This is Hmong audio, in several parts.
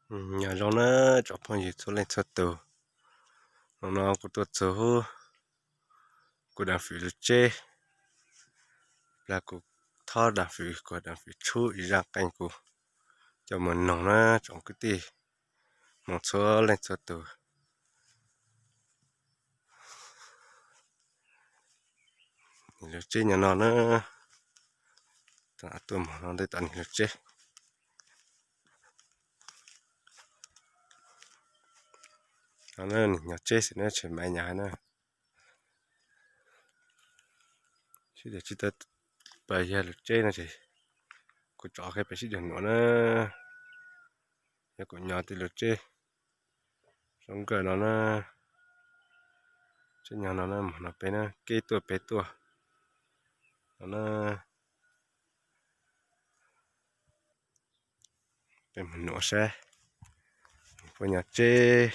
Nyob zoo na tsoom phooj ywg txhua leej txhua tus, hnub no kuv tuaj txog hauv kuv dav fwm lub tsheb, plag kuv thob dav fwm, kuv dav fwm tshub ib zaj qeej kuv coj mus noog na tsoom kwv tij Hmoob txhua leej txhua tus. Nws lub tsheb nyob no na, tuaj mus no ntej tom nws lub tsheb. Nws nyob tsheb xwb na, tsheb maiv nyob hauv na. Sib tw tsis tau pas yog lub tsheb no ces kuv tso qheb peb sib dua nuam na. Yog kuv nyob tij lub tsheb zoo nkauj no na, tsheb nyob no na, mus no peb na, kev tuaj peb tuaj no na. Peb mus nuam saib puas nyob tsheb,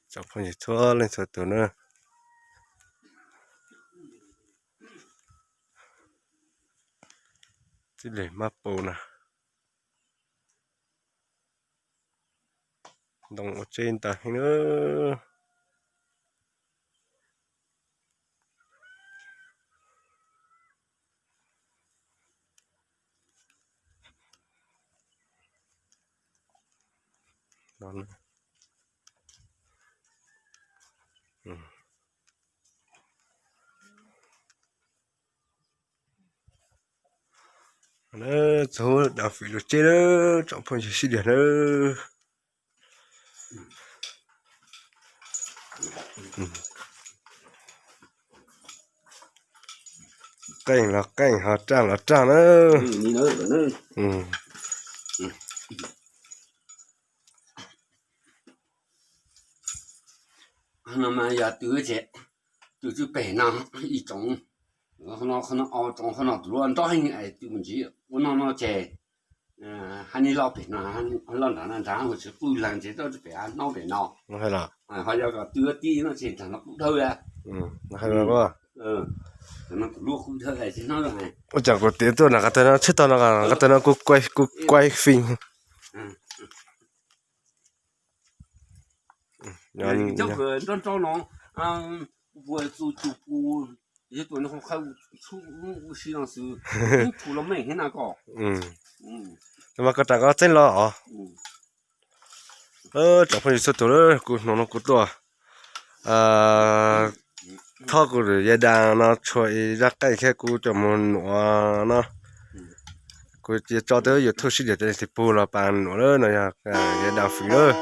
tsoom phooj ywg txhua leej txhua tus na. Txij li mab pus na, ntoo ua tsheb ntau heev na. Txog dav fwm lub tsheb lawm tsoom phooj ywg sib dua na. Qeej los qeej, ho raj los raj na. No mas yog tw, tw txij pem no ib tsoom, qhov no, qhov no ob tsoom, qhov no tus luaj nrov heev es tw mus ntsis ua no no ces hais ni loj pem no, loj nrad no nrad, tsis qwj leeg ces txoj pem hnub pem no. Ho yog kom tw tib no ces nrad no qwj dhawv. Ua cas kuv tias tuaj nram qab tawg no, tsheb tog no, qab tawg no kuv kuaj fij. Cov kws nrov nrov no, kuv puas txu cus pus, yog tus no qhov qhawv tshub ua si no xwb, tshub los meej thiab na koj. Mas koj rov qab txeeb los os. Tsoom phooj ywg txhua tus, kuv hnub no kuv tuaj thob kuv yaj dab no tshuav ib zaj qeej thiab kuv coj mus nuam no. Kuv cia tso tej YouTube sib dua cov niag txiv pug los pas nuam lawm no yog yaj dab fwm lawm.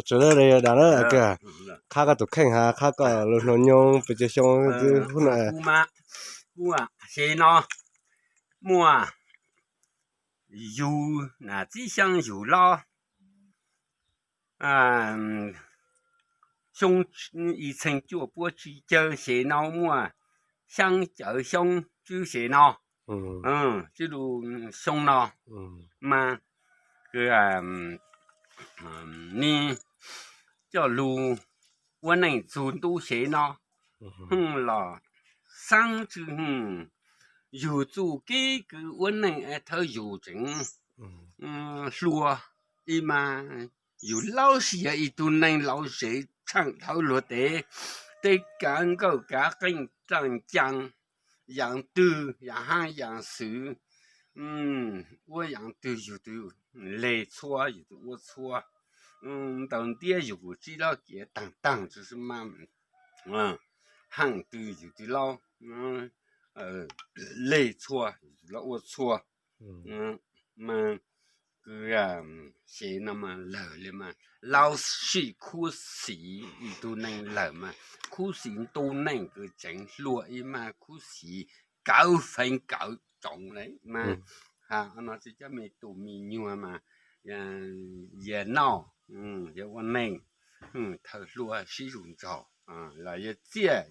Tsaws na, da na, qhab koj tus kheej has, qhab koj lub hnub nyoog pes tsawg xyoo twb hnub no. Kuv xev no muaj yug na txib xyoo yug los xyoo ib txheej cuaj puas tsib caug, xev no muaj xyaa caum xyoo tsib xev no, tsib lub xyoo no mas nej coj lug ua neej txug ntu xev no, hwj los xaab tsw hwj, yug txuj kev kws ua neej es thawj yug tseem hluas ib mas, yug laub sis yog ib tug neeg laus zes tshaaj dhawv luag teb, tej kaav nkauj kaav qeej raaj caa, yaam twg yaam haab yaam xwv, ua yaam twg yug twb le txhua, yug twb ua txhua, ntaus ntiab yug kuj tsib lub kiav taag taag tsi mas, haaj twg yug twb laub le txhua, yug twb laub ua txhua. Mas kws xev no mas lawm le mas laub sim khub xim ib tug neeg lawm mas khub xim ntu neej kws tseem hluas ib mas khub xim kawv feev kawv tsoov le mas, has no tsi cov me tus me nyuam mas yog noj yog ua neej, thawj hluas sib zug nraug, los yog txiaj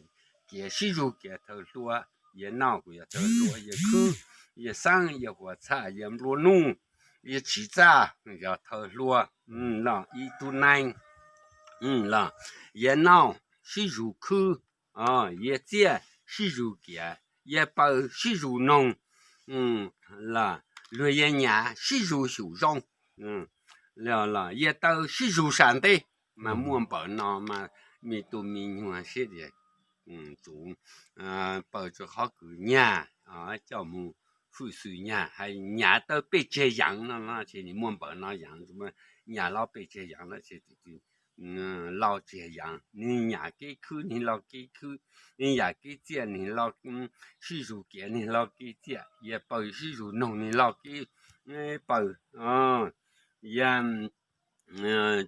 kiav sib zug kiav thawj hluas, yog noj kuj yog thawj hluas, yog khwb, yog xaab, yog huam txhaj, yog nplua nuj, yog tsiv txaj, yog thawj hluas los ib tug neeg los yog noj sib zug khwb, yog txiaj sib zug kiav, yog paws sib zug noog, los luag yog nyam sib zug xyum zoo, los yog taw sib zug sam ntej. Mas muaj npaum no mas me tus me nyuam siab tias tus paws rua qhov kws nyag coj mus hwj xwm nyag, hais nyam tawg pej tseg yaav no ces nwg muaj npaum no yaav, nyam loj pej tseg yaav no ces lauj tseg yaav, nwg nyam kev khwb nwg lauj kev khwb, nwg yam kev txiaj nwg lauj sib zug kiav nwg lauj kev txiaj, yog paws sib zug noog nwg lauj kev paws, yog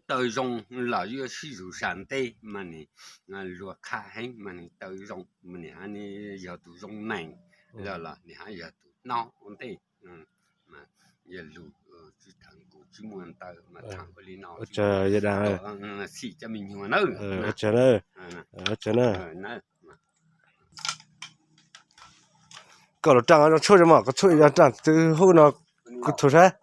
taw zoo los yuav sib zug sam ntej mas nwg luag qha heev mas nwg taw zoo mas nwg hab nwg yog tus zoo neeg, los nwg hab yog tus noj ua ntej. Yog lug tsi thaam kuv tsi muaj ntawd mas thaam ua li no. Txhim cov me nyuam na. Koj lug raaj tshuaj mog, koj tshuaj raaj tw hub no kuv thum saib.